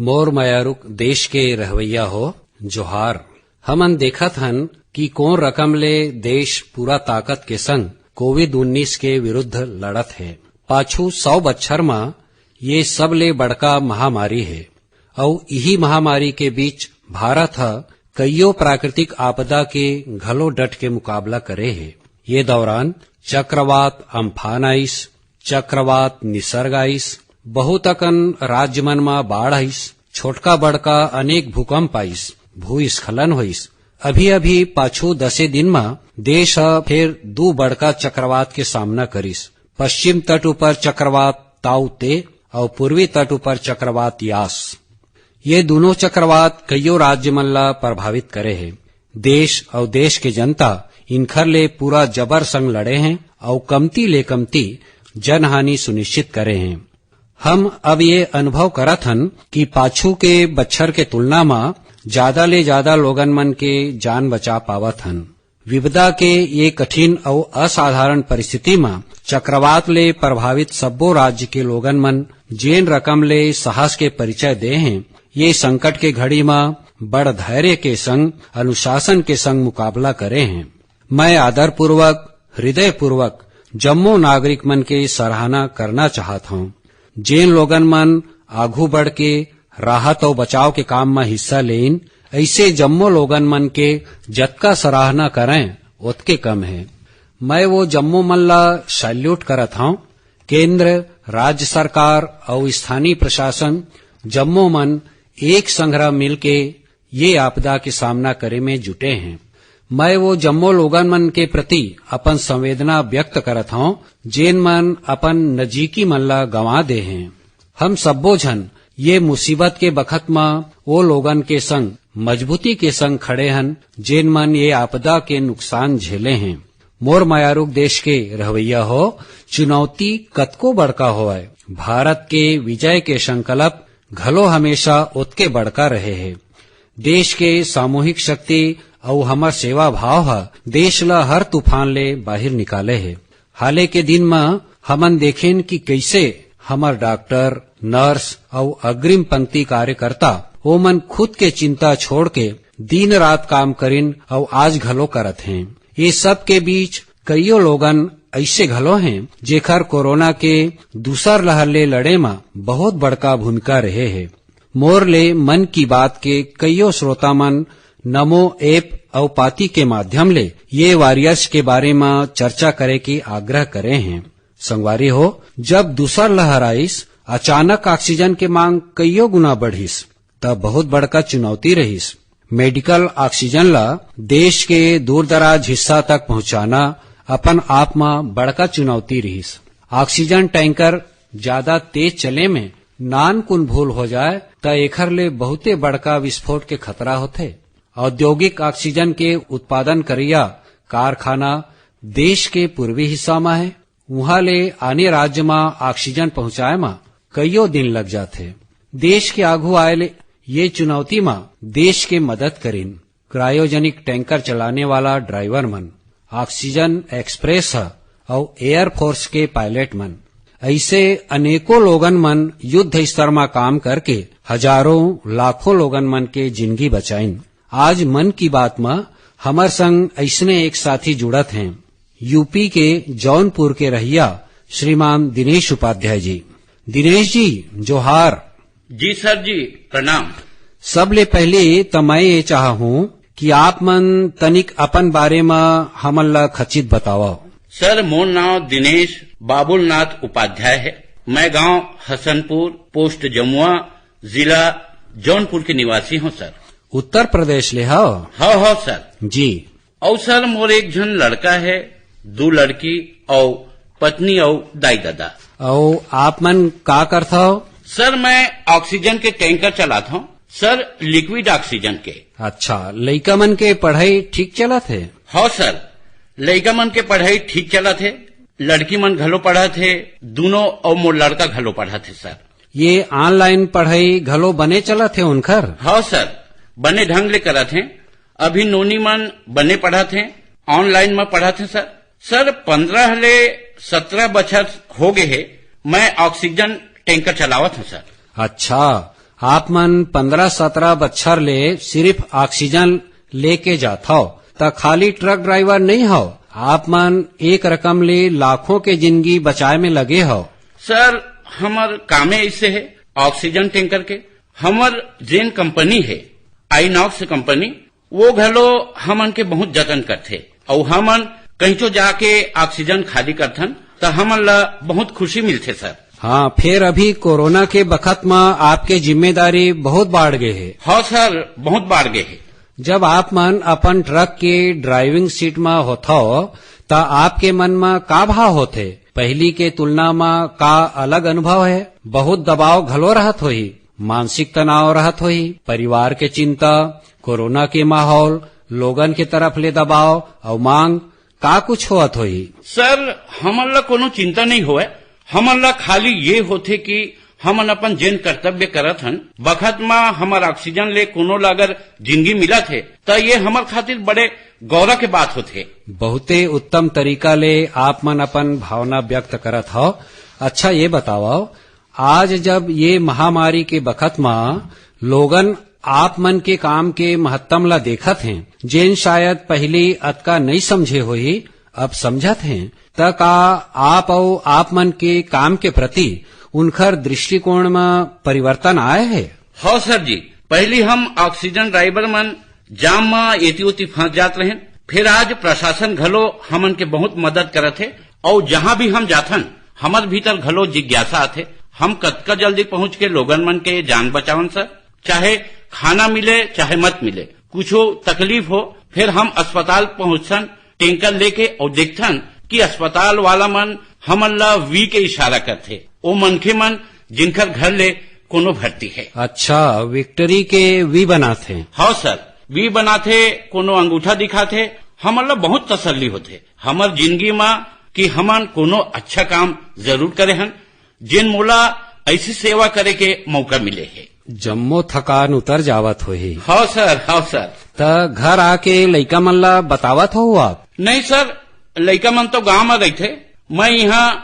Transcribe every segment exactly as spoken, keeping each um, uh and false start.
मोर मयारुक देश के रहवैया हो, जोहार। हमन देखत हन कि कोन रकम ले देश पूरा ताकत के संग कोविड उन्नीस के विरुद्ध लड़त हे। पाछू सौ बछर म ये सबले बड़का महामारी हे, अउ इही महामारी के बीच भारत ह कइयो प्राकृतिक आपदा के घलो डट के मुकाबला करे हे। ये दौरान चक्रवात अम्फान आइस, चक्रवात निसर्ग आइस, बहुत अकन राज्य मन म बाढ़ आइस, छोटका बड़का अनेक भूकंप आइस, भूस्खलन होइस। अभी-अभी पाछू दसे दिन म देश ह फेर दू बड़का चक्रवात के सामना करिस। पश्चिम तट ऊपर चक्रवात ताऊ ते अउ पूर्वी तट ऊपर चक्रवात यास। ये दूनों चक्रवात कइयो राज्य मन ला प्रभावित करे हे। देश अउ देश के जनता इनखर ले पूरा जबर संग लड़े हें अउ कमती ले कमती जनहानि सुनिश्चित करे हें। हम अब ये अनुभव करत हन कि पाछू के बच्छर के तुलना म जादा ले जादा लोगन मन के जान बचा पावत हन। विपदा के ये कठिन अउ असाधारण परिस्थिति म चक्रवात ले प्रभावित सब्बो राज्य के लोगन मन जेन रकम ले साहस के परिचय दे हें, ये संकट के घड़ी म बड़ धैर्य के संग, अनुशासन के संग मुकाबला करे हें। मैं आदरपूर्वक, हृदयपूर्वक जम्मो नागरिक मन के सराहना करना चाहत हौं, जेन लोगन मन आघू बढ़ के राहत अउ बचाव के काम म हिस्सा लेइन, अइसे जम्मो लोगन मन के जतका सराहना करंय, ओतके कम हे। मैं वो जम्मो मन ला सैल्यूट करत हौं। केंद्र, राज्य सरकार अउ स्थानीय प्रशासन जम्मो मन एक संघरा मिलके ये आपदा के सामना करे में जुटे हें। मैं वो जम्मो लोगन मन के प्रति अपन संवेदना व्यक्त करत हौं, जेन मन अपन नजीकी मन ला गंवा दे हें। हम सब्बो झन ये मुसीबत के बखत म ओ लोगन के संग मजबूती के संग खड़े हन, जेन मन ये आपदा के नुकसान झेले हें। मोर मयारुक देश के रहवैया हो, चुनौती कतको बड़का होवय, भारत के विजय के संकल्प घलो हमेशा ओतके बड़का रहे हे। देश के सामूहिक शक्ति अउ हमर सेवा भाव ह देश ल हर तूफान ले बाहिर निकाले हे। हाले के दिन म हमन देखेन कि कइसे हमर डॉक्टर, नर्स अउ अग्रिम पंक्ति कार्यकर्ता, ओमन खुद के चिंता छोड़ के दिन रात काम करिन अउ आज घलो करत हें। ये सब के बीच कइयो लोगन अइसे घलो हें, जेखर कोरोना के दूसर लहर ले लड़े म बहुत बड़का भूमिका रहे हे। मोर ले मन की बात के कइयो श्रोता मन नमो ऐप अउ पाती के माध्यम ले ये वॉरियर्स के बारे म चर्चा करे के आग्रह करे हें। संगवारी हो, जब दूसर लहर आइस, अचानक ऑक्सीजन के मांग कइयो गुना बढ़िस, त बहुत बड़का चुनौती रहिस। मेडिकल ऑक्सीजन ला देश के दूर-दराज हिस्सा तक पहुंचाना अपन आप म बड़का चुनौती रहिस। ऑक्सीजन टैंकर जादा तेज चले में नानकुन भूल हो जाए, त एखर ले बहुते बड़का विस्फोट के खतरा होथे। औद्योगिक ऑक्सीजन के उत्पादन करइया कारखाना देश के पूर्वी हिस्सा म हे। उहां ले आने राज्य म ऑक्सीजन पहुंचाए म कइयो दिन लग जाथे। देश के आघू आए ले ये चुनौती म देश के मदद करिन क्रायोजेनिक टैंकर चलाने वाला ड्राइवर मन, ऑक्सीजन एक्सप्रेस ह अउ एयर फोर्स के पायलट मन। अइसे अनेकों लोगन मन युद्ध स्तर म काम करके हजारों, लाखों लोगन मन के जिनगी बचाइन। आज मन की बात म हमर संग अइसने एक साथी जुड़त हें, यूपी के जौनपुर के रहइया श्रीमान दिनेश उपाध्याय जी। दिनेश जी, जोहार। जी सर जी, प्रणाम। सबले पहिली त मैं ये चाहहूं कि आप मन तनिक अपन बारे म हमन ल खचित बतावव। सर, मोर नांव दिनेश बाबुलनाथ उपाध्याय हे। मैं गांव हसनपुर, पोस्ट जमुआ, जिला जौनपुर के निवासी हूं सर। उत्तर प्रदेश ले हव? हव, हव सर। जी। अउ सर, मोर एक झन लड़का हे, दू लड़की अउ पत्नी अउ दाई ददा। अउ आप मन का करथव? सर, मैं ऑक्सीजन के टैंकर चलात हूं सर, लिक्विड ऑक्सीजन के। अच्छा, लइका मन के पढ़ाई ठीक चलत हे? हव सर, लइका मन के पढ़ाई ठीक चलत हे, लड़की मन घलो पढ़त हे, दूनों अउ मोर लड़का घलो पढ़त हे सर। ये ऑनलाइन पढ़ाई घलो बने चलत हे उनखर? हव सर, बने ढंग ले करत हे। अभी नोनी मन बने पढ़त हे, ऑनलाइन म पढ़त हे सर। सर, पंद्रह ले सत्रह बछर हो गे हे, मैं ऑक्सीजन टैंकर चलावत हूं सर। अच्छा, आप मन पन्द्रह सत्रह बच्छर ले सिर्फ ऑक्सीजन लेके जाथव, त खाली ट्रक ड्राइवर नइ हव, आप मन एक रकम ले लाखों के जिंदगी बचाए में लगे हव। सर, हमर कामे ऐसे हे, ऑक्सीजन टैंकर के। हमर जेन कंपनी हे, आइनॉक्स कंपनी, वो घलो हमन के बहुत जतन करथे, अउ हमन कहीं तो जाके ऑक्सीजन खाली करथन, त हमन ला बहुत खुशी मिलथे, सर। हाँ, फेर अभी कोरोना के बखत म आपके जिम्मेदारी बहुत बाढ़ गे हे। हाँ सर, बहुत बाढ़ गे हे। जब आप मन अपन ट्रक के ड्राइविंग सीट म होथव, त आपके मन म का भाव होथे? पहिली के तुलना म का अलग अनुभव हे? बहुत दबाव घलो रहत होही, मानसिक तनाव रहत होही, परिवार के चिंता, कोरोना के माहौल, लोगन के तरफ ले दबाव अउ मांग, का कुछ होवत होही? सर, हमन ला कोनो चिंता नहीं होवय। हमन ला खाली ये होथे कि हमन अपन जेन कर्तव्य करत हन, बखत म हमर ऑक्सीजन ले कोनो ला अगर जिंदगी मिलत हे, त ये हमर खातिर बड़े गौरव के बात होथे। बहुते उत्तम तरीका ले आप मन अपन भावना व्यक्त करत हव। अच्छा, ये बतावव, आज जब ये महामारी के बखत म लोगन आप मन के काम के महत्तम ला देखत हें, जेन शायद पहिली अतका नइ समझे होही, अब समझत हें, त का आप अउ आप मन के काम के प्रति उनखर दृष्टिकोण म परिवर्तन आए हे? हव सर जी, पहिली हम ऑक्सीजन ड्राइवर मन जाम म एती ओती फंस जात रहेन, फिर आज प्रशासन घलो हमन के बहुत मदद करत हे, अउ जहां भी हम जाथन, हमर भीतर घलो जिज्ञासा आथे, हम कतका जल्दी पहुंच के लोगन मन के जान बचावन सर, चाहे खाना मिले, चाहे मत मिले, कुछो तकलीफ हो, फिर हम अस्पताल पहुंचथन टैंकर लेके अउ देखथन कि अस्पताल वाला मन हमन ला वी के इशारा करथे, ओ मनखे मन जिनकर घर ले कोनो भर्ती हे। अच्छा, विक्ट्री के वी बनाथे? हव सर, वी बनाथे, कोनो अंगूठा दिखाथे, हमन ला बहुत तसल्ली होथे हमर जिंदगी म कि हमन कोनो अच्छा काम जरूर करे हन, जेन मोला ऐसी सेवा करे के मौका मिले हे। जम्मो थकान उतर जावत होही। हव सर, हव सर। त घर आके लइका मन ला बतावत हो आप? नहीं सर, लइका मन तो गांव म रहिथे, मैं इहां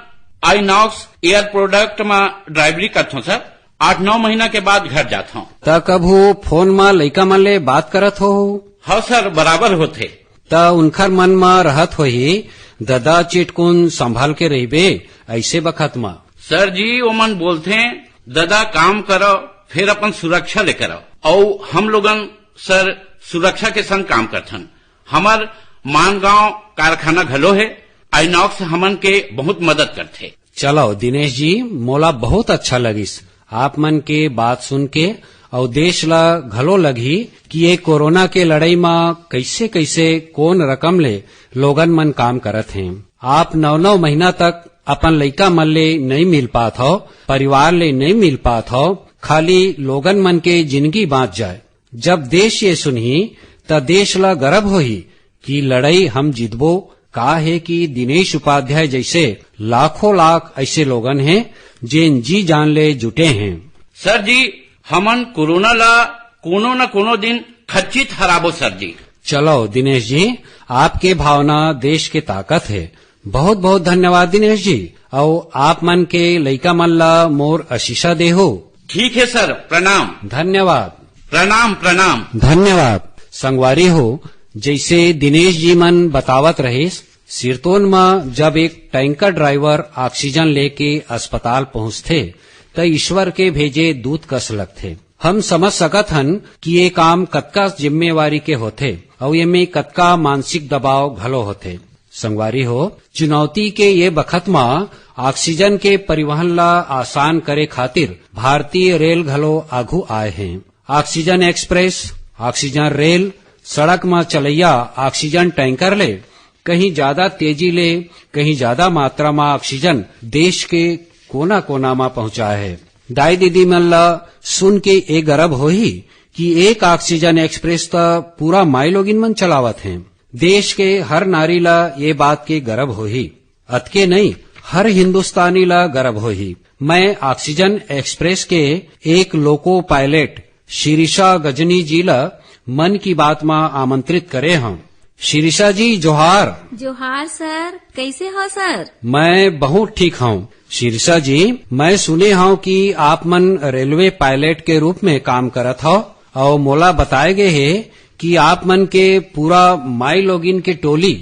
आइनॉक्स एयर प्रोडक्ट म ड्राइवरी करथों सर। आठ नौ महीना के बाद घर जाथों। त कभू फोन म लइका मन ले बात करत हो? हव सर, बराबर होथे। त उनखर मन म रहत होही, "ददा चिटकुन संभाल के रहिबे," ऐसे बखत म? सर जी, ओमन बोलथे, "ददा काम करव, फिर अपन सुरक्षा ले करव।" अउ हम लोगन सर सुरक्षा के संग काम करथन। हमर मानगांव कारखाना घलो हे, आइनॉक्स हमन के बहुत मदद करथे। चलो दिनेश जी, मोला बहुत अच्छा लगिस आप मन के बात सुन के, अउ देश ला घलो लगही कि ये कोरोना के लड़ाई म कैसे-कैसे कोन रकम ले लोगन मन काम करत हें। आप नौ-नौ महीना तक अपन लइका मन ले नइ मिल पात हव, परिवार ले नइ मिल पात हव, खाली लोगन मन के जिनगी बांच जाए। जब देश ये सुनही, त देश ला गर्व होही कि लड़ई हम जीतबो। का हे कि दिनेश उपाध्याय जैसे लाखों लाख ऐसे लोगन हें, जेन जी जान ले जुटे हें। सर जी, हमन कोरोना ला कोनो न कोनो दिन खचित हराबो सर जी। चलो दिनेश जी, आपके भावना देश के ताकत हे। बहुत बहुत धन्यवाद दिनेश जी, अउ आप मन के लइका मन ला मोर आशीषा देहू। ठीक हे सर, प्रणाम। धन्यवाद। प्रणाम, प्रणाम। धन्यवाद। संगवारी हो, जैसे दिनेश जी मन बतावत रहिस, सिरतोन म जब एक टैंकर ड्राइवर ऑक्सीजन लेके अस्पताल पहुंचथे, त ईश्वर के भेजे दूत कस लगथे। हम समझ सकत हन कि ये काम कतका जिम्मेवारी के होथे, अउ एमे कतका मानसिक दबाव घलो होथे। संगवारी हो, चुनौती के ये बखत म ऑक्सीजन के परिवहन ला आसान करे खातिर भारतीय रेल घलो आघू आए हें। ऑक्सीजन एक्सप्रेस, ऑक्सीजन रेल, सड़क म चलैया ऑक्सीजन टैंकर ले कहीं ज्यादा तेजी ले, कहीं ज्यादा मात्रा म ऑक्सीजन देश के कोना-कोना म पहुंचाए हे। दाई दीदी मन ला सुन के ए गर्व होही कि एक ऑक्सीजन एक्सप्रेस त पूरा माईलोगिन मन चलावत हें। देश के हर नारी ला ये बात के गर्व होही। अतके नहीं, हर हिंदुस्तानी ला गर्व होही। मैं ऑक्सीजन एक्सप्रेस के एक लोको पायलट शिरीषा गजनी जी ला मन की बात म आमंत्रित करे हंव। शिरीषा जी, जोहार। जोहार सर, कैसे हो सर? मैं बहुत ठीक हंव। शीर्षा जी, मैं सुने हव कि आप मन रेलवे पायलट के रूप में काम करत हव, अउ मोला बताए गे हे कि आप मन के पूरा माई लोगिन के टोली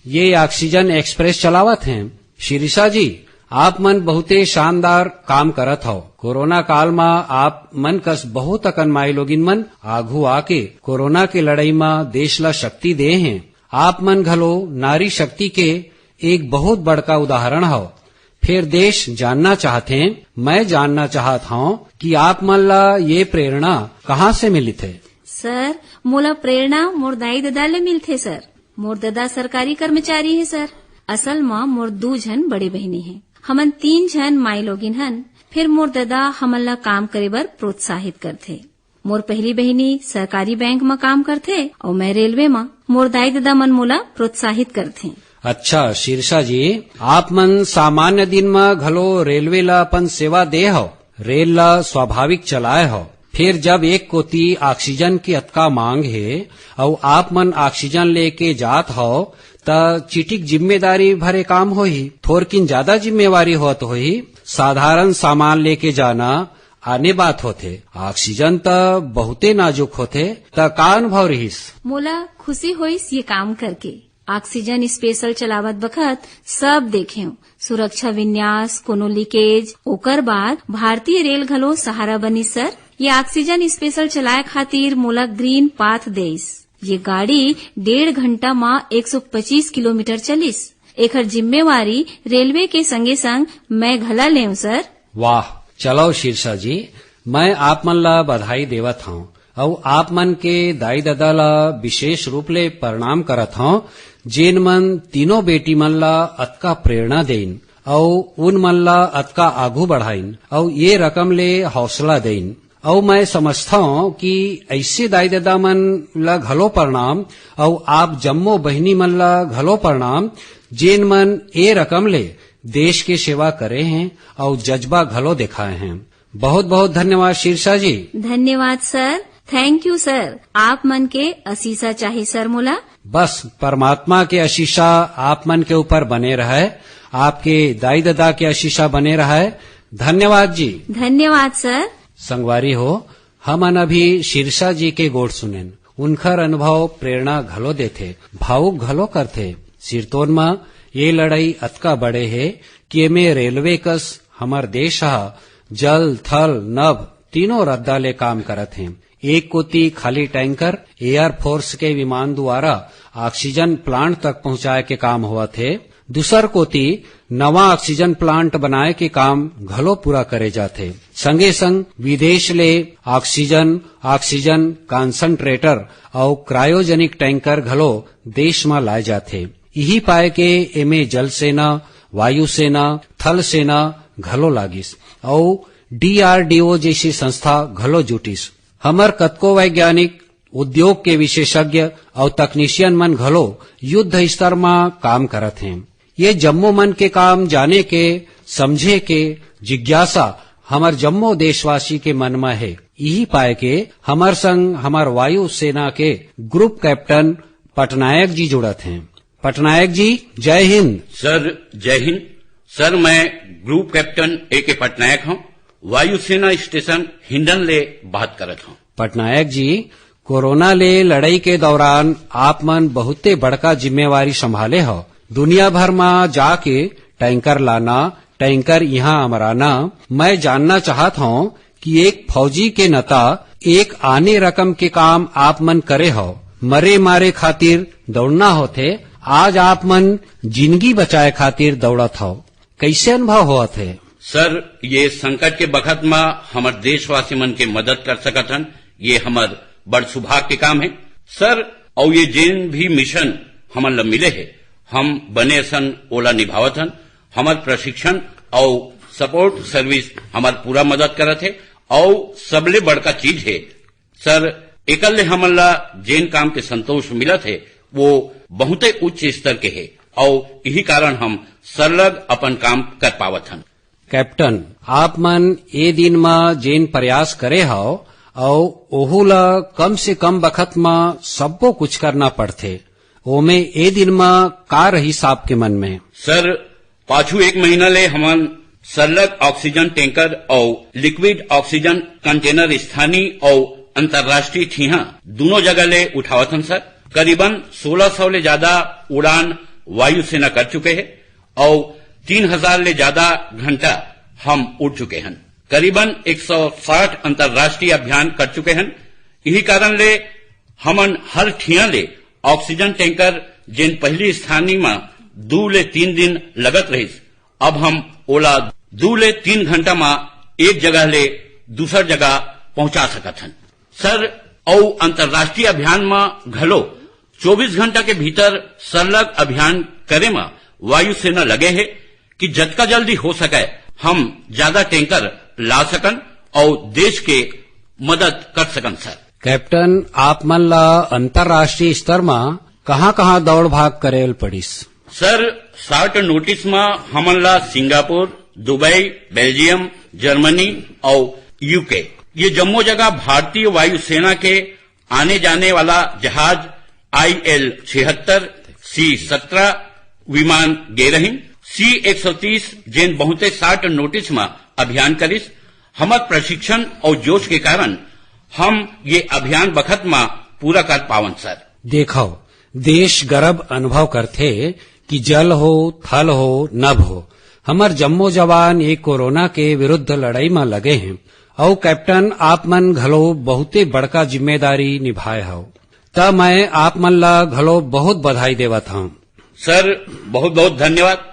ये ऑक्सीजन एक्सप्रेस चलावत हैं। शीर्षा जी, आप मन बहुते शानदार काम करत हव। कोरोना काल म आप मन कस बहुत अकन माई लोगिन मन आघू आके कोरोना के लड़ाई म देश ला शक्ति दे हैं। आप मन घलो नारी शक्ति के एक बहुत बड़का उदाहरण हव। फेर देश जानना चाहथे, मैं जानना चाहत हव कि आप मन ला ये प्रेरणा कहाँ से मिलिथे? सर, मोला प्रेरणा मोर दाई ददा ले मिलथे सर। मोर ददा सरकारी कर्मचारी हे सर। असल म मोर दू झन बड़े बहिनी हे। हमन तीन झन माई लोगिन हन। फिर मोर ददा हमन ला काम करे बर प्रोत्साहित करथे। मोर पहली बहिनी सरकारी बैंक म काम करथे अउ मैं रेलवे म। मोर दाई ददा मन मोला प्रोत्साहित करथे। अच्छा शीर्षा जी, आप मन सामान्य दिन म घलो रेलवे ला अपन सेवा दे हव, रेल ला स्वाभाविक चलाए हव, फिर जब एक कोती ऑक्सीजन के अतका मांग हे अउ आप मन ऑक्सीजन लेके जात हव, त चिटिक जिम्मेदारी भरे काम होही, थोरकिन ज्यादा जिम्मेवारी होत होही। साधारण सामान लेके जाना आने बात होथे, ऑक्सीजन त बहुते नाजुक होथे। त का अनुभव रिहिस? मोला खुशी होइस ये काम करके। ऑक्सीजन स्पेशल चलावत बखत सब देखेंव, सुरक्षा विन्यास, कोनो लीकेज। ओकर बाद भारतीय रेल घलो सहारा बनिस सर। ये ऑक्सीजन स्पेशल चलाए खातिर मोला ग्रीन पाथ देइस। ये गाड़ी डेढ़ घंटा म एक सौ पच्चीस किलोमीटर चलिस। एखर जिम्मेवारी रेलवे के संगे संग मैं घला लेंव सर। वाह, चलो शीर्षा जी, मैं आप मन ला बधाई देवत हव अउ आप मन के दाई ददा ला विशेष रूप ले प्रणाम करत हव, जेन मन तीनों बेटी मन ला अतका प्रेरणा देइन अउ उन मन ला अतका आघू बढ़ाइन अउ ये रकम ले हौसला देइन। अउ मैं समझथव कि ऐसे दाई ददा मन ला घलो प्रणाम अउ आप जम्मो बहिनी मन ला घलो प्रणाम, जेन मन ए रकम ले देश के सेवा करे हैं अउ जज्बा घलो दिखाए हैं। बहुत बहुत धन्यवाद शीर्षा जी। धन्यवाद सर। Thank you sir. आप मन के असीसा चाही सर मोला। बस परमात्मा के असीसा आप मन के ऊपर बने रहे, आपके दाई ददा के असीसा बने रहे। धन्यवाद जी। धन्यवाद सर। संगवारी हो, हमन अभी शीर्षा जी के गोठ सुनेन। उनखर अनुभव प्रेरणा घलो देथे, भावुक घलो करथे। सिरतोन म ये लड़ाई अतका बड़े हे कि एमे रेलवे कस हमर देश ह जल, थल, नभ तीनों रद्दा ले काम करत हे। एक कोती खाली टैंकर एयर फोर्स के विमान द्वारा ऑक्सीजन प्लांट तक पहुंचाए के काम होवत हे, दूसर कोती नवा ऑक्सीजन प्लांट बनाए के काम घलो पूरा करे जाथे। संगे संग विदेश ले ऑक्सीजन, ऑक्सीजन कॉन्सेंट्रेटर अउ क्रायोजेनिक टैंकर घलो देश म लाए जाथे। इही पाए के एमे जल सेना, वायु सेना, थल सेना घलो लागिस अउ डीआरडीओ जैसी संस्था घलो जुटिस। हमर कतको वैज्ञानिक, उद्योग के विशेषज्ञ अउ तकनीशियन मन घलो युद्ध स्तर म काम करत हें। ये जम्मो मन के काम जाने के, समझे के जिज्ञासा हमर जम्मो देशवासी के मन म हे। इही पाए के हमर संग हमर वायु सेना के ग्रुप कैप्टन पटनायक जी जुड़त हें। पटनायक जी, जय हिंद। सर, जय हिंद। सर, मैं ग्रुप कैप्टन ए के पटनायक हूँ, वायुसेना स्टेशन हिंडन ले बात करत हूँ। पटनायक जी, कोरोना ले लड़ाई के दौरान आप मन बहुते बड़का जिम्मेवारी संभाले हो। दुनिया भर म जाके टैंकर लाना, टैंकर यहाँ अमराना। मैं जानना चाहत हूँ कि एक फौजी के नता एक आने रकम के काम आप मन करे हो। मरे मारे खातिर दौड़ना होथे, आज आप मन जिंदगी बचाए खातिर दौड़त हो। कैसे अनुभव होवत हे? सर, ये संकट के बखत म हमर देशवासी मन के मदद कर सकत हन, ये हमर बड़ सौभाग्य के काम हे। सर, अउ ये जेन भी मिशन हमन ल मिले हे, हम बने असन ओला निभावत हन। हमर प्रशिक्षण अउ सपोर्ट सर्विस हमर पूरा मदद करत हे। अउ सबले बड़का चीज हे सर, एकर ले हमन ला जेन काम के संतोष मिलत हे, वो बहुते उच्च स्तर के हे, अउ इही कारण हम सरलग अपन काम कर पावत हन। कैप्टन, आप मन ए दिन म जेन प्रयास करे हव, अउ ओहू ला कम से कम बखत म सब्बो कुछ करना पड़थे, ओमे ए दिन म का रहिस आपके मन में? सर, पाछू एक महीना ले हमन सरलग ऑक्सीजन टैंकर अउ लिक्विड ऑक्सीजन कंटेनर स्थानीय अउ अंतर्राष्ट्रीय ठिहा दूनों जगह ले उठावत हन सर। करीबन सोलह सौ ले ज्यादा उड़ान वायुसेना कर चुके हे अउ तीन हजार ले ज्यादा घंटा हम उड़ चुके हन। करीबन एक सौ साठ अंतर्राष्ट्रीय अभियान कर चुके हन। यही कारण ले हमन हर ठिया ले ऑक्सीजन टैंकर, जेन पहली स्थानीय म दू ले तीन दिन लगत रहिस, अब हम ओला दू ले तीन घंटा म एक जगह ले दूसर जगह पहुंचा सकत हन। सर, अउ अंतर्राष्ट्रीय अभियान म घलो चौबीस घंटा के भीतर सरलग अभियान करे म वायुसेना लगे हे कि जतका जल्दी हो सके हम ज्यादा टैंकर ला सकन अउ देश के मदद कर सकन सर। कैप्टन, आप मन ला अंतर्राष्ट्रीय स्तर म कहाँ-कहाँ दौड़ भाग करे ल पड़िस? सर, शॉर्ट नोटिस म हमन ला सिंगापुर, दुबई, बेल्जियम, जर्मनी अउ यूके, ये जम्मो जगह भारतीय वायुसेना के आने जाने वाला जहाज आई एल छिहत्तर, सी सत्रह विमान गे रहिन। सी एक सौ तीस, जेन बहुते शॉर्ट नोटिस म अभियान करिस, हमर प्रशिक्षण अउ जोश के कारण हम ये अभियान बखत म पूरा कर पावन सर। देखव, देश गर्व अनुभव करथे कि जल हो, थल हो, नभ हो, हमर जम्मो जवान ये कोरोना के विरुद्ध लड़ाई म लगे हें। अउ कैप्टन, आप मन घलो बहुते बड़का जिम्मेदारी निभाए हव, त मैं आप मन ला घलो बहुत बधाई देवत हंव। सर, बहुत बहुत धन्यवाद।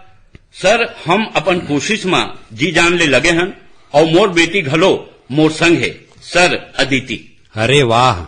सर, हम अपन कोशिश म जी जान ले लगे हन, अउ मोर बेटी घलो मोर संग हे, सर अदिति। अरे वाह।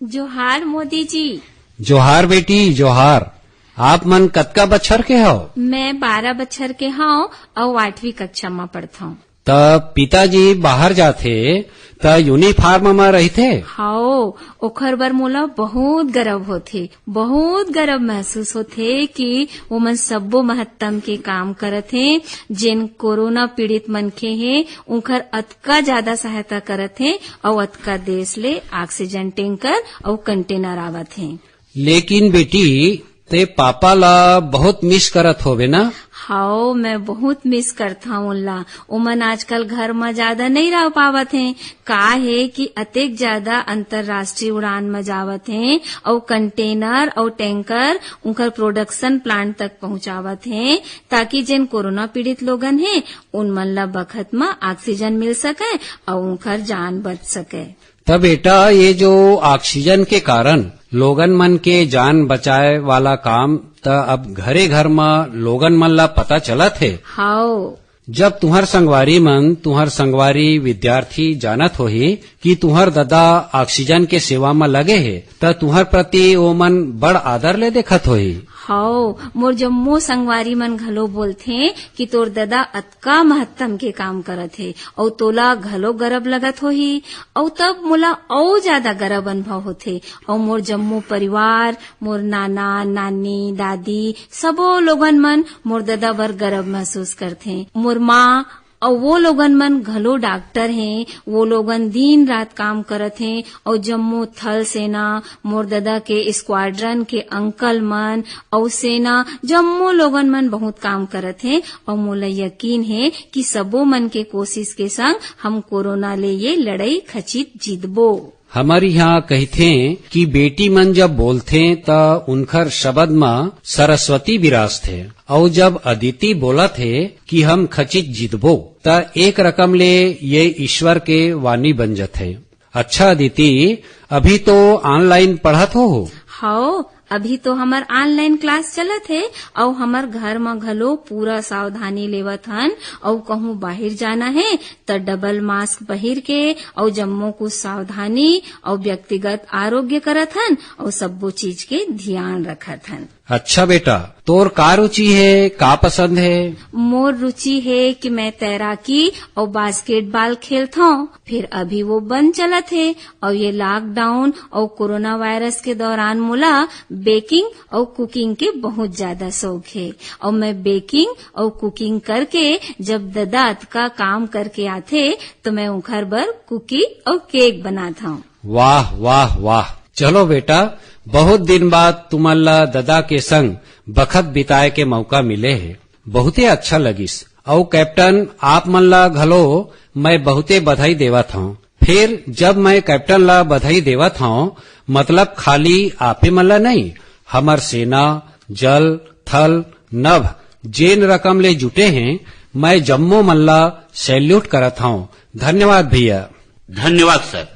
जोहार मोदी जी। जोहार बेटी, जोहार। आप मन कतका बछर के हव? मैं बारह बछर के हंव अउ आठवीं कक्षा म पढ़थंव। त पिताजी बाहर जाथे, त यूनिफॉर्म म रहिथे? हव, ओखर बर मोला बहुत गर्व होथे, बहुत गर्व महसूस होथे कि ओमन सब्बो महत्तम के काम करत हें। जेन कोरोना पीड़ित मनखे हें, उंखर अतका ज्यादा सहायता करत हें अउ अतका देश ले ऑक्सीजन टैंकर अउ कंटेनर आवत हें। लेकिन बेटी, ते पापा ला बहुत मिस करत होबे ना? हव, मैं बहुत मिस करथंव ओला। ओमन आजकल घर म ज्यादा नइ रह पावत हें। का हे कि अतेक ज्यादा अंतर्राष्ट्रीय उड़ान म जावत हें अउ कंटेनर अउ टैंकर उंखर प्रोडक्शन प्लांट तक पहुंचावत हें, ताकि जेन कोरोना पीड़ित लोगन हें, उन मन ला बखत म ऑक्सीजन मिल सकय अउ उंखर जान बच सकय। त बेटा, ये जो ऑक्सीजन के कारण लोगन मन के जान बचाए वाला काम, त अब घरे घर म लोगन मन ला पता चलत हे। हव। जब तुंहर संगवारी मन, तुंहर संगवारी विद्यार्थी जानत होही कि तुंहर ददा ऑक्सीजन के सेवा म लगे हे, त तुंहर प्रति ओमन बड़ आदर ले देखत होही। हव, मोर जम्मो संगवारी मन घलो बोलथें कि तोर ददा अतका महत्तम के काम करत हे, अउ तोला घलो गरब लगत होही। अउ तब मोला अउ जादा गरब अनुभव होथे। अउ मोर जम्मो परिवार, मोर नाना, नानी, दादी, सबो लोगन मन मोर ददा बर गरब महसूस करथें। मोर माँ अउ वो लोगन मन घलो डॉक्टर हें, वो लोगन दिन रात काम करत हें, अउ जम्मो थल सेना, मोर ददा के स्क्वाड्रन के अंकल मन, अउ सेना, जम्मो लोगन मन बहुत काम करत हें, अउ मोला यकीन हे कि सबो मन के कोशिश के संग हम कोरोना ले ये लड़ई खचित जीतबो। हमर इहाँ कहिथें कि बेटी मन जब बोलथें, त उनखर शब्द म सरस्वती विराजथे, अउ जब अदिति बोलत हे कि हम खचित जीतबो, त एक रकम ले ये ईश्वर के वाणी बन जथे। अच्छा अदिति, अभी तो ऑनलाइन पढ़त हो? हव, अभी तो हमर ऑनलाइन क्लास चलत हे, अउ हमर घर म घलो पूरा सावधानी लेवत हन, अउ कहूँ बाहिर जाना हे, त डबल मास्क पहिर के, अउ जम्मो कुछ सावधानी, अउ व्यक्तिगत आरोग्य करत हन, अउ सब्बो चीज के धियान रखत हन। अच्छा बेटा, तोर का रुचि हे, का पसंद हे? मोर रुचि हे कि मैं तैराकी अउ बास्केटबॉल खेलथौं, फेर अभी वो बंद चलत हे, अउ ये लॉकडाउन अउ कोरोना वायरस के दौरान मोला बेकिंग अउ कुकिंग के बहुत ज्यादा शौक हे, अउ मैं बेकिंग अउ कुकिंग करके जब ददा अतका काम करके आथे, तो मैं उंखर बर कुकी अउ केक बनात हौं। वाह, वाह, वाह। चलो बेटा, बहुत दिन बाद तुमन ला ददा के संग बखत बिताए के मौका मिले हे, बहुते अच्छा लगिस। अउ कैप्टन, आप मन ला घलो मैं बहुते बधाई देवत हौं। फिर जब मैं कैप्टन ला बधाई देवत हौं, मतलब खाली आपे मन ला नहीं, हमर सेना, जल, थल, नभ जेन रकम ले जुटे हैं, मैं जम्मो मन ला सैल्यूट करत हौं। धन्यवाद भैया। धन्यवाद सर।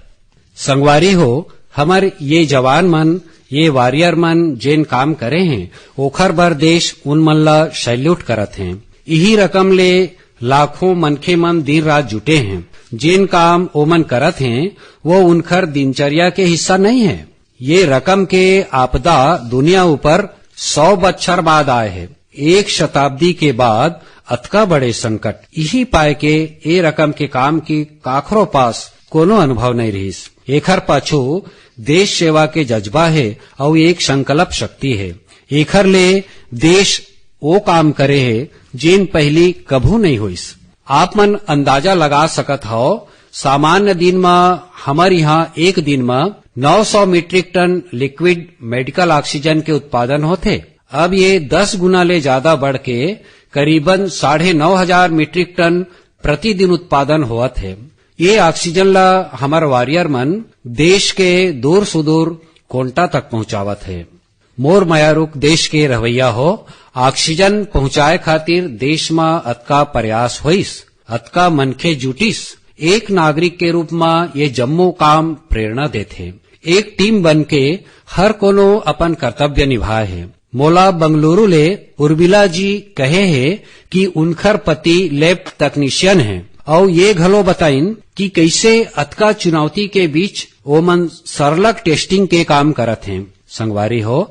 संगवारी हो, हमर ये जवान मन, ये वॉरियर मन जेन काम करे हैं, ओखर बर देश उन मन ला सैल्यूट करत हैं। इही रकम ले लाखों मनखे मन दिन रात जुटे हैं। जेन काम ओमन करत हैं, वो उनखर दिनचर्या के हिस्सा नहीं है। ये रकम के आपदा दुनिया ऊपर सौ बच्छर बाद आए है। एक शताब्दी के बाद अतका बड़े संकट, इही पाए के ए रकम के काम की काखरो पास कोनो अनुभव नहीं रहिस। एखर पाछू देश सेवा के जज्बा है अउ एक संकल्प शक्ति है। एखर ले देश ओ काम करे है जेन पहली कभू नहीं होइस। आप मन अंदाजा लगा सकत हव, सामान्य दिन म हमर यहाँ एक दिन म नौ सौ metric ton liquid medical oxygen के उत्पादन होथे। अब ये दस गुना ले ज्यादा बढ़ के करीबन साढ़े नौ हजार मीट्रिक टन प्रतिदिन उत्पादन होवत हे। ये ऑक्सीजन ला हमर वॉरियर मन देश के दूर सुदूर कोंटा तक पहुंचावत हे। मोर मयारुक देश के रहवैया हो, ऑक्सीजन पहुंचाए खातिर देश म अतका प्रयास होइस, अतका मनखे जुटिस। एक नागरिक के रूप म ये जम्मो काम प्रेरणा देथे। एक टीम बन के हर कोनो अपन कर्तव्य निभाए हे। मोला बंगलुरु ले उर्मिला जी कहे हे कि उनखर पति लैब तकनीशियन हे, अउ ये घलो बताइन कि कइसे अतका चुनौती के बीच ओमन सरलग टेस्टिंग के काम करत हें। संगवारी हो,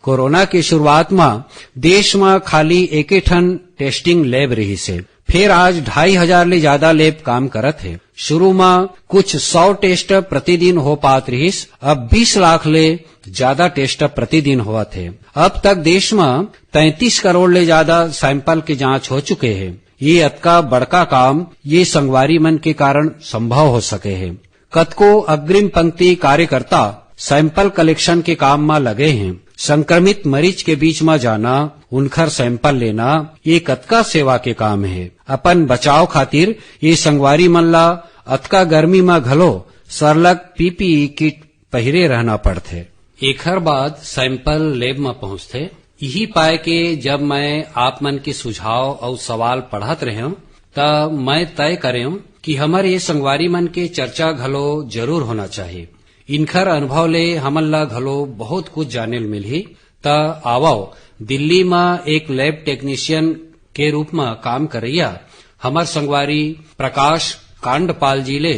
कोरोना के शुरुआत म देश म खाली एके ठन टेस्टिंग लैब रिहिस हे, फेर आज ढाई हजार ले ज्यादा लैब काम करत हे। शुरू म कुछ सौ टेस्ट प्रतिदिन हो पात रिहिस, अब बीस लाख ले ज्यादा टेस्ट प्रतिदिन होवत हे। अब तक देश म तैंतीस करोड़ ले ज्यादा सैंपल के जांच हो चुके हे। ये अतका बड़का काम ये संगवारी मन के कारण संभव हो सके हे। कतको अग्रिम पंक्ति कार्यकर्ता सैंपल कलेक्शन के काम म लगे हें। संक्रमित मरीज के बीच म जाना, उनखर सैंपल लेना, ये कतका सेवा के काम हे। अपन बचाव खातिर ये संगवारी मन ला अतका गर्मी म घलो सरलग पीपीई किट पहिरे रहना पड़थे। एखर बाद सैंपल लैब म पहुंचथे। इही पाए के जब मैं आप मन के सुझाव अउ सवाल पढ़त रहेंव, त मैं तय करेंव कि हमर ये संगवारी मन के चर्चा घलो जरूर होना चाहिए। इनखर अनुभव ले हमन ला घलो बहुत कुछ जाने ल मिलही। त आवव, दिल्ली म एक लैब टेक्नीशियन के रूप म काम करइया हमर संगवारी प्रकाश कांडपाल जी ले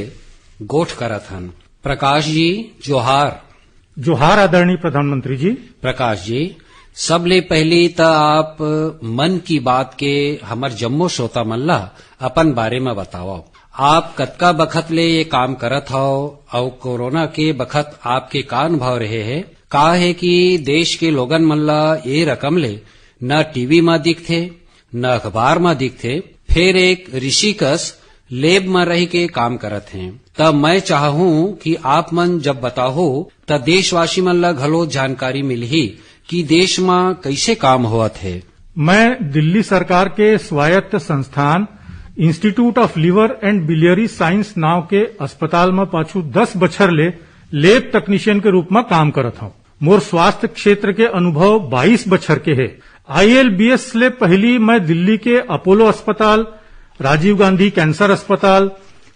गोठ करत हन। प्रकाश जी, जोहार। जोहार आदरणीय प्रधानमंत्री जी। प्रकाश जी, सबले पहली त आप मन की बात के हमर जम्मो श्रोता मन ला अपन बारे म बतावव। आप कतका बखत ले ये काम करत हव अउ कोरोना के बखत आपके का अनुभव रहे हे? का हे कि देश के लोगन मन ला ये रकम ले न टीवी म दिखथे, न अखबार म दिखथे, फेर एक ऋषि कस लैब म रहि के काम करत हें। त मैं चाहहूं कि आप मन जब बताहो, त देशवासी मन ला घलो जानकारी मिलही कि देश म कइसे काम होवत हे। मैं दिल्ली सरकार के स्वायत्त संस्थान Institute of Liver and Biliary Science नांव के अस्पताल म पाछू दस बछर ले लैब तकनीशियन के रूप म काम करत हंव। मोर स्वास्थ्य क्षेत्र के अनुभव बाईस बछर के हे। आईएलबीएस ले पहिली मैं दिल्ली के अपोलो अस्पताल, राजीव गांधी कैंसर अस्पताल,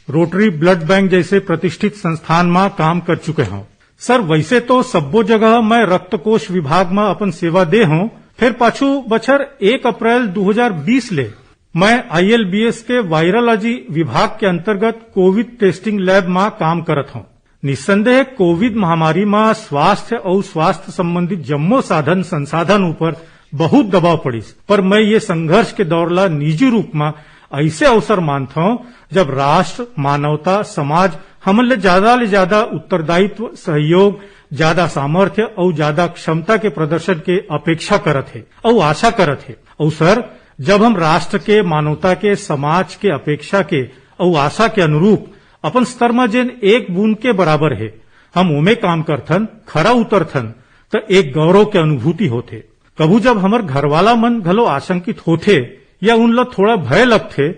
रोटरी ब्लड बैंक जैसे प्रतिष्ठित संस्थान म काम कर चुके हंव। सर, वैसे तो सब्बो जगह मैं रक्तकोष विभाग म अपन सेवा दे हंव, फेर पाछू बछर एक अप्रैल दू हजार बीस ले मैं आईएलबीएस के वायरोलॉजी विभाग के अंतर्गत कोविड टेस्टिंग लैब म काम करत हंव। निस्संदेह कोविड महामारी म स्वास्थ्य अउ स्वास्थ्य संबंधित जम्मो साधन संसाधन ऊपर बहुत दबाव पड़िस, पर मैं ये संघर्ष के दौर ला निजी रूप म ऐसे अवसर मानथंव, जब राष्ट्र, मानवता, समाज हमन ले ज्यादा ले ज्यादा उत्तरदायित्व, सहयोग, ज्यादा सामर्थ्य अउ ज्यादा क्षमता के प्रदर्शन के अपेक्षा करत हे अउ आशा करत हे। अउ सर, जब हम राष्ट्र के, मानवता के, समाज के अपेक्षा के अउ आशा के अनुरूप अपन स्तर म जेन एक बूंद के बराबर हे, हम ओमे काम करथन, खरा उतरथन, त एक गौरव के अनुभूति होथे। कभू जब हमर घरवाला मन घलो आशंकित होथे या उन ला थोड़ा भय लगथे,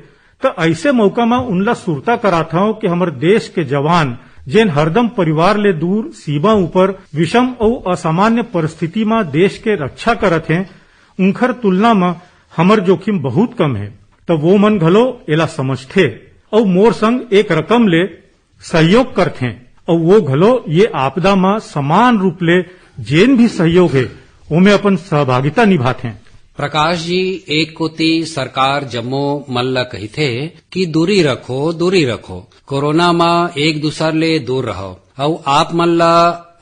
त ऐसे मौका म उन ला सुरता कराथंव कि हमर देश के जवान, जेन हरदम परिवार ले दूर सीमा ऊपर विषम अउ असामान्य परिस्थिति म देश के रक्षा करत हें, उंखर तुलना म हमर जोखिम बहुत कम हे। त वो मन घलो एला समझथे अउ मोर संग एक रकम ले सहयोग करथें, अउ वो घलो ये आपदा म समान रूप ले जेन भी सहयोग हे, ओमे अपन सहभागिता निभाथें। प्रकाश जी, एक कोति सरकार जम्मो मन ल कहिथे कि दूरी रखो, दूरी रखो, कोरोना म एक दूसर ले दूर रहो, अउ आप मन ल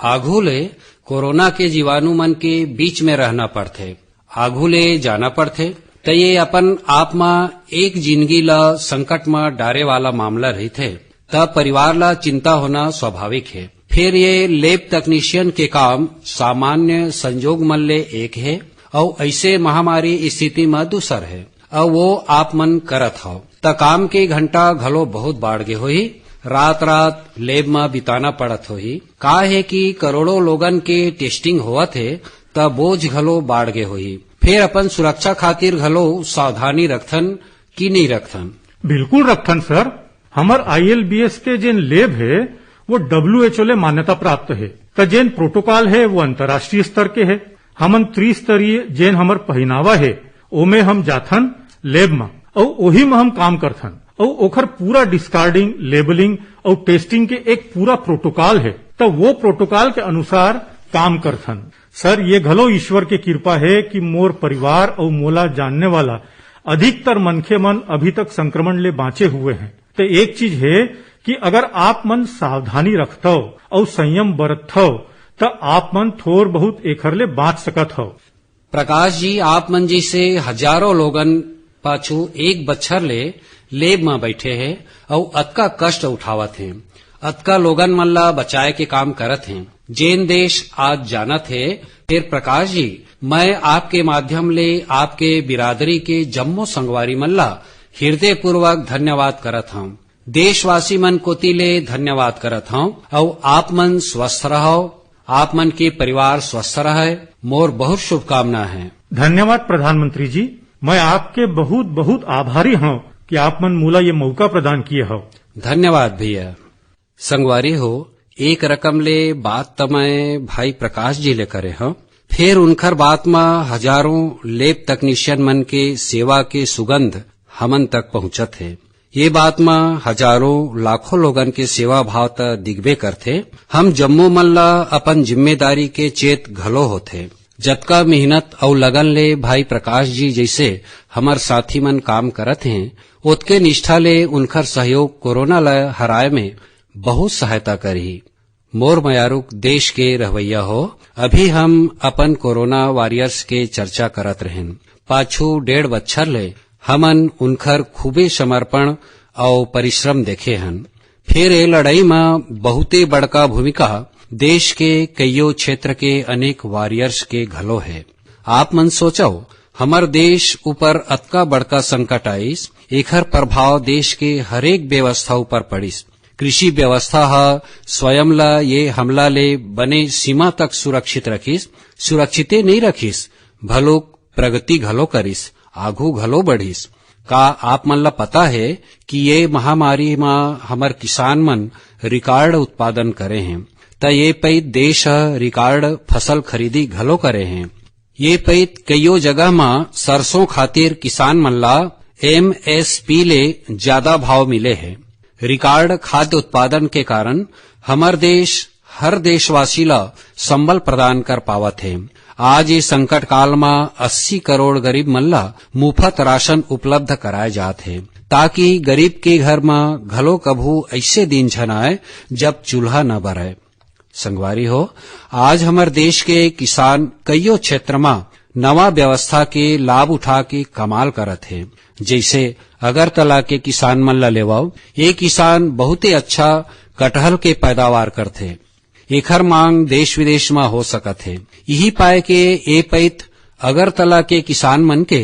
आघू ले कोरोना के जीवाणु मन के बीच में रहना पड़थे, आघू ले जाना पड़थे, त ये अपन आप म एक जिनगी ल संकट म डारे वाला मामला रहिथे, त परिवार ल चिंता होना स्वाभाविक हे। फेर ये लैब तकनीशियन के काम सामान्य संजोग मन ले एक हे, अउ ऐसे महामारी स्थिति म दूसर हे, अउ वो आप मन करत हव, त काम के घंटा घलो बहुत बाढ़ गे होही। रात रात लैब म बिताना पड़त होही। का हे कि करोड़ों लोगन के टेस्टिंग होवत हे, त बोझ घलो बाढ़ गे होही। फेर अपन सुरक्षा खातिर घलो सावधानी रखथन कि नहीं रखथन? बिल्कुल रखथन सर। हमर आईएलबीएस के जेन लैब हे, वो डब्ल्यूएचओ ले मान्यता प्राप्त हे। त जेन प्रोटोकॉल हे, वो अंतर्राष्ट्रीय स्तर के हे। हमन त्रिस्तरीय जेन हमर पहिनावा हे, ओमे हम जाथन लैब म, अउ ओही म हम काम करथन। अउ ओखर पूरा डिस्कार्डिंग, लेबलिंग अउ टेस्टिंग के एक पूरा प्रोटोकॉल हे। त वो प्रोटोकॉल के अनुसार काम करथन। सर, ये घलो ईश्वर के कृपा हे कि मोर परिवार अउ मोला जानने वाला अधिकतर मनखे मन अभी तक संक्रमण ले बांचे हुए हें। त एक चीज हे कि अगर आप मन सावधानी रखथव अउ संयम बरतथव, त आप मन थोर बहुत एखर ले बांच सकत हव। प्रकाश जी, आप मन जैसे हजारों लोगन पाछू एक बच्छर ले लैब म बैठे हे अउ अतका कष्ट उठावत हे, अतका लोगन मन ला बचाए के काम करत हे। जेन देश आज जानत हे, फिर प्रकाश जी, मैं आपके माध्यम ले आपके बिरादरी के जम्मो संगवारी मन ला हृदयपूर्वक धन्यवाद करत हंव। देशवासी मन कोति ले धन्यवाद करत हंव, अउ आप मन स्वस्थ रहव, आप मन के परिवार स्वस्थ रहय, मोर बहुत शुभकामना हे। धन्यवाद प्रधानमंत्री जी, मैं आपके बहुत बहुत आभारी हंव कि आप मन मोला ये मौका प्रदान किए हव। धन्यवाद भैया। संगवारी हो, एक रकम ले बात त मैं भाई प्रकाश जी ले करे हंव, फेर उनखर बात म हजारों लैब तकनीशियन मन के सेवा के सुगंध हमन तक पहुंचत हे। ये बात म हजारों लाखों लोगन के सेवा भाव त दिखबे करथे। हम जम्मो मन ला अपन जिम्मेदारी के चेत घलो होथे। जतका मेहनत अउ लगन ले भाई प्रकाश जी जैसे हमर साथी मन काम करत हें, ओतके निष्ठा ले उनखर सहयोग कोरोना ल हराए में बहुत सहायता करही। मोर मयारुक देश के रहवैया हो, अभी हम अपन कोरोना वॉरियर्स के चर्चा करत रहेन। पाछू डेढ़ बच्छर ले हमन उनखर खूबे समर्पण अउ परिश्रम देखे हन। फेर ए लड़ाई म बहुते बड़का भूमिका देश के कइयो क्षेत्र के अनेक वॉरियर्स के घलो हे। आप मन सोचव, हमर देश ऊपर अतका बड़का संकट आइस, एखर प्रभाव देश के हरेक व्यवस्था ऊपर पड़िस। कृषि व्यवस्था ह स्वयं ल ये हमला ले बने सीमा तक सुरक्षित रखिस, सुरक्षिते नइ रखिस, भलुक प्रगति घलो करिस, आघू घलो बढ़िस। का आप मन ल पता हे कि ये महामारी म हमर किसान मन रिकॉर्ड उत्पादन करे हें, त ये पइत देश ह रिकॉर्ड फसल खरीदी घलो करे हें। ये पइत कइयो जगह म सरसों खातिर किसान मन ला एमएसपी ले ज्यादा भाव मिले हे। रिकॉर्ड खाद्य उत्पादन के कारण हमर देश हर देशवासी ला संबल प्रदान कर पावत हे। आज ये संकट काल म अस्सी करोड़ गरीब मन ला मुफ्त राशन उपलब्ध कराए जात हे, ताकि गरीब के घर म घलो कभू ऐसे दिन झन आए, जब चूल्हा न बरय। संगवारी हो, आज हमर देश के किसान कइयो क्षेत्र म नवा व्यवस्था के लाभ उठा के कमाल करत हे। जइसे अगरतला के किसान मन ल लेवव, ये किसान बहुते अच्छा कटहल के पैदावार करथे। एखर मांग देश विदेश म हो सकत हे। इही पाय के ए पइत अगरतला के किसान मन के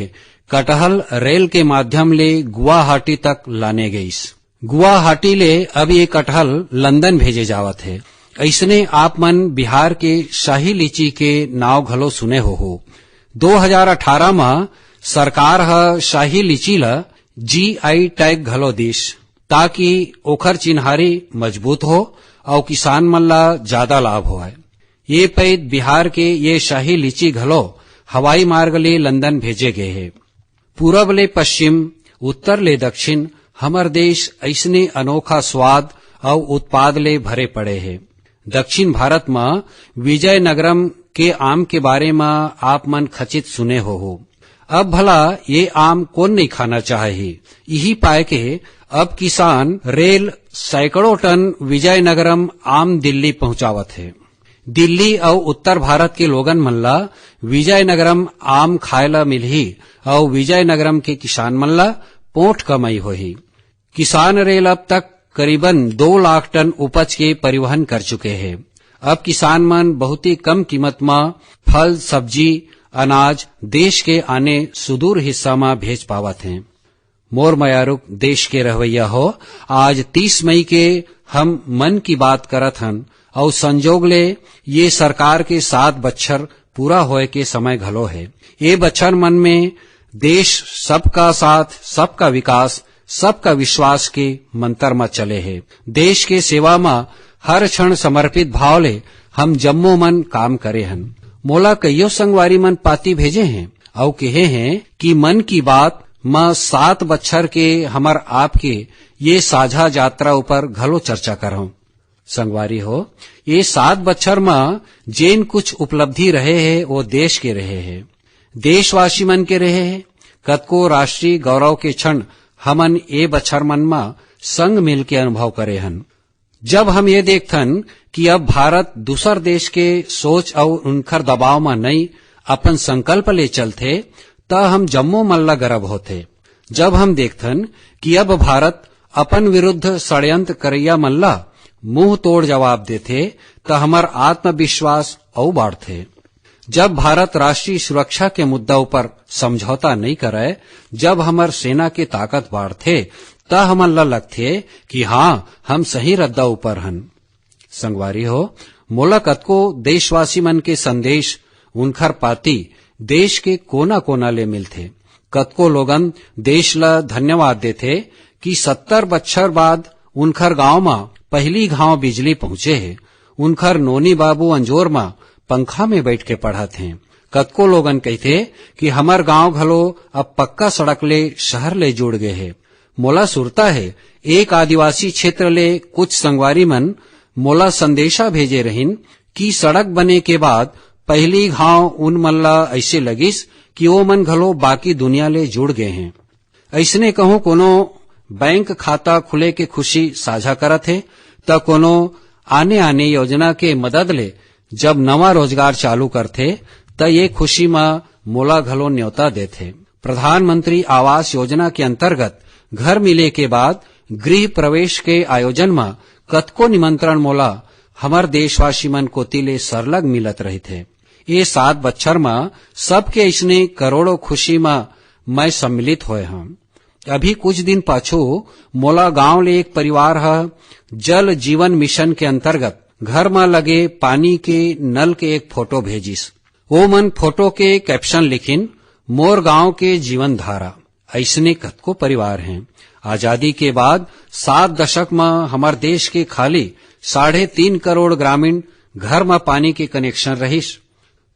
कटहल रेल के माध्यम ले गुवाहाटी तक लाने गइस। गुवाहाटी ले अब ये कटहल लंदन भेजे जावत हे। अइसने आप मन बिहार के शाही लीची के नाव घलो सुने होहू। दो हजार अठारह म सरकार ह शाही लीची ल जीआई टैग घलो दिस, ताकि ओखर चिन्हारी मजबूत हो अउ किसान मन ल ज्यादा लाभ होवय। ये पइत बिहार के ये शाही लीची घलो हवाई मार्ग ले लंदन भेजे गे हे। पूरब ले पश्चिम, उत्तर ले दक्षिण, हमर देश अइसने अनोखा स्वाद अउ उत्पाद ले भरे पड़े हे। दक्षिण भारत म विजयनगरम के आम के बारे म आप मन खचित सुने होहू। अब भला ये आम कोन नइ खाना चाहही? इही पाय के अब किसान रेल सैकड़ों टन विजयनगरम आम दिल्ली पहुंचावत हे। दिल्ली अउ उत्तर भारत के लोगन मन ला विजयनगरम आम खाए ला मिलही अउ विजयनगरम के किसान मन ला पोंठ कमाई होही। किसान रेल अब तक करीबन दो लाख टन उपज के परिवहन कर चुके हे। अब किसान मन बहुत ही कम कीमत म फल, सब्जी, अनाज देश के आने सुदूर हिस्सा म भेज पावत हें। मोर मयारुक देश के रहवैया हो, आज तीस मई के हम मन की बात करत हन, अउ संजोग ले ये सरकार के सात बच्छर पूरा होए के समय घलो हे। ये बच्छर मन में देश सबका साथ, सबका विकास, सबका विश्वास के मंत्र म चले हे। देश के सेवा म हर क्षण समर्पित भाव ले हम जम्मो मन काम करे हन। मोला कइयो संगवारी मन पाती भेजे हें अउ कहे हें कि मन की बात म सात बच्छर के हमर आपके ये साझा यात्रा ऊपर घलो चर्चा करहूं। संगवारी हो, ये सात बच्छर म जेन कुछ उपलब्धि रहे हे, वो देश के रहे हे, देशवासी मन के रहे हे। कतको राष्ट्रीय गौरव के क्षण हमन ये बच्छर मन म संग मिलके अनुभव करे हन। जब हम ये देखथन कि अब भारत दूसर देश के सोच अउ उनखर दबाव म नइ, अपन संकल्प ले चलथे, त हम जम्मो मन ला गर्व होथे। जब हम देखथन कि अब भारत अपन विरुद्ध षड्यंत्र करैया मन ला मुंह तोड़ जवाब देथे, त हमर आत्मविश्वास अउ बाढ़थे। जब भारत राष्ट्रीय सुरक्षा के मुद्दा ऊपर समझौता नइ करय, जब हमर सेना के ताकत बाढ़थे, त हमन ला लगथे कि हां, हम सही रद्दा ऊपर हन। संगवारी हो, मोला कतको देशवासी मन के संदेश, उनखर पाती देश के कोना-कोना ले मिलथे। कतको लोगन देश ला धन्यवाद देथे कि सत्तर बच्छर बाद उनखर गांव म पहिली घांव बिजली पहुंचे हे। उनखर नोनी बाबू अंजोर म पंखा में बैठ के पढ़त हें। कतको लोगन कहिथे कि हमर गांव घलो अब पक्का सड़क ले शहर ले जुड़ गे हे। मोला सुरता हे, एक आदिवासी क्षेत्र ले कुछ संगवारी मन मोला संदेशा भेजे रहिन कि सड़क बने के बाद पहिली घांव उन मन ला अइसे लगिस कि ओ मन घलो बाकी दुनिया ले जुड़ गे हें। अइसने कहूं कोनो बैंक खाता खुले के खुशी साझा करत हे, त कोनो आने-आने योजना के मदद ले जब नवा रोजगार चालू करथे, त ये खुशी म मोला घलो न्योता देथे। प्रधानमंत्री आवास योजना के अंतर्गत घर मिले के बाद गृह प्रवेश के आयोजन म कतको निमंत्रण मोला हमर देशवासी मन कोति ले सरलग मिलत रहिथे। ये सात बच्छर म सबके अइसने करोड़ों खुशी म मैं सम्मिलित होए हंव। अभी कुछ दिन पाछू मोला गांव ले एक परिवार ह जल जीवन मिशन के अंतर्गत घर म लगे पानी के नल के एक फोटो भेजिस। ओ मन फोटो के कैप्शन लिखिन, "मोर गांव के जीवन धारा।" अइसने कतको परिवार हें। आजादी के बाद सात दशक म हमर देश के खाली साढ़े तीन करोड़ ग्रामीण घर म पानी के कनेक्शन रहिस।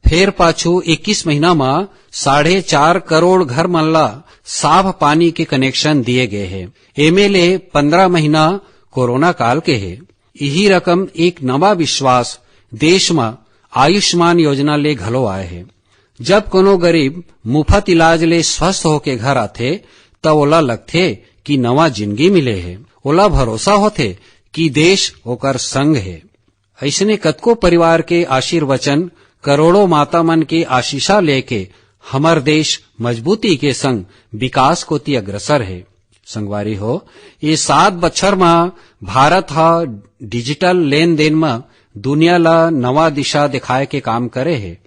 फेर पाछू इक्कीस महीना म साढ़े चार करोड़ घर मन ला साफ पानी के कनेक्शन दिए गए हे। एमे ले पंद्रह महीना कोरोना काल के हे। इही रकम एक नवा विश्वास देश म आयुष्मान योजना ले घलो आए हे। जब कोनो गरीब मुफ्त इलाज ले स्वस्थ होके घर आथे, त ओला लगथे कि नवा जिंदगी मिले हे। ओला भरोसा होथे कि देश ओकर संग हे। अइसने कतको परिवार के आशीर्वचन, करोड़ों माता मन के आशीषा लेके हमर देश मजबूती के संग विकास कोति अग्रसर हे। संगवारी हो, ये सात बछर म भारत ह डिजिटल लेन-देन म दुनिया ल नवा दिशा दिखाए के काम करे हे।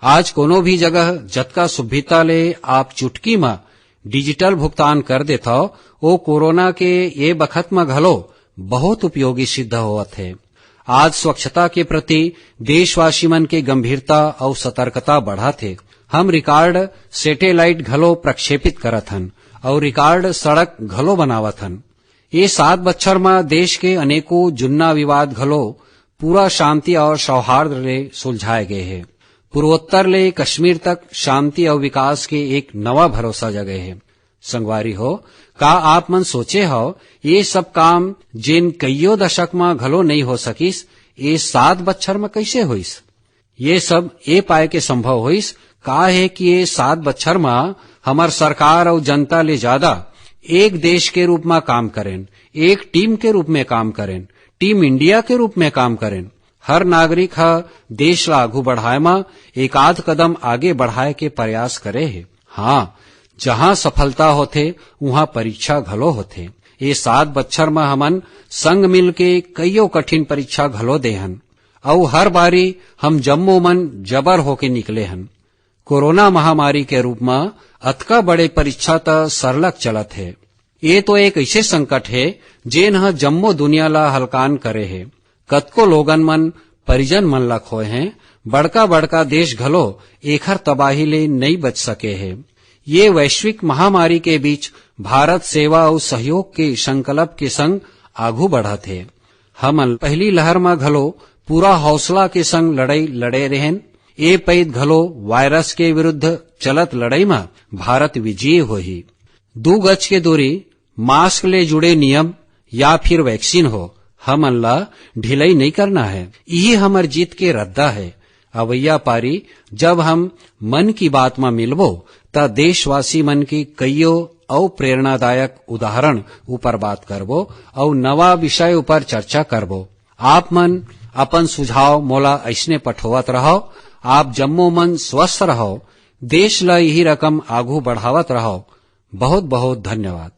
आज कोनो भी जगह जतका सुभिता ले आप चुटकी म डिजिटल भुगतान कर देथव, ओ कोरोना के ये बखत म घलो बहुत उपयोगी सिद्ध होवत हे। आज स्वच्छता के प्रति देशवासी मन के गंभीरता अउ सतर्कता बढ़त हे। हम रिकॉर्ड सैटेलाइट घलो प्रक्षेपित करत हन अउ रिकॉर्ड सड़क घलो बनावत हन। ये सात बच्छर म देश के अनेकों जुन्ना विवाद घलो पूरा शांति और सौहार्द ले सुलझाए गए हे। पूर्वोत्तर ले कश्मीर तक शांति और विकास के एक नवा भरोसा जगे हे। संगवारी हो, का आप मन सोचे हव, ये सब काम जेन कइयो दशक म घलो नइ हो सकिस, ये सात बच्छर म कइसे होइस? ये सब ए पाए के संभव होइस, का हे कि ये सात बच्छर म हमर सरकार अउ जनता ले ज्यादा एक देश के रूप म काम करेन, एक टीम के रूप में काम करेन, टीम इंडिया के रूप में काम करेन। हर नागरिक ह देश ला आघू बढ़ाए म एक आध कदम आगे बढ़ाए के प्रयास करे हे। हाँ, जहाँ सफलता होथे, उहाँ परीक्षा घलो होथे। ये सात बच्छर म हमन संग मिल के कइयो कठिन परीक्षा घलो दे हन, अउ हर बारी हम जम्मो मन जबर होके निकले हन। कोरोना महामारी के रूप म अतका बड़े परीक्षा त सरलग चलत हे। ये तो एक ऐसे संकट हे, जेन ह जम्मो दुनिया ला हलकान करे हे। कतको लोगन मन परिजन मन ला खोए हें, बड़का-बड़का देश घलो एखर तबाही ले नइ बच सके हे। ये वैश्विक महामारी के बीच भारत सेवा अउ सहयोग के संकल्प के संग आघू बढ़त हे। हमन पहली लहर म घलो पूरा हौसला के संग लड़ाई लड़े रहेन। ए पइत घलो वायरस के विरुद्ध चलत लड़ाई म भारत विजयी होही। दू गज के दूरी, मास्क ले जुड़े नियम या फिर वैक्सीन हो, हमन ला ढिलाई नइ करना हे। इही हमर जीत के रद्दा हे। अवइया पारी जब हम मन की बात म मिलबो, त देशवासी मन के कइयो अउ प्रेरणादायक उदाहरण ऊपर बात करबो अउ नवा विषय ऊपर चर्चा करबो। आप मन अपन सुझाव मोला अइसने पठोवत रहव। आप जम्मो मन स्वस्थ रहव, देश ला इही रकम आघू बढ़ावत रहव। बहुत बहुत धन्यवाद।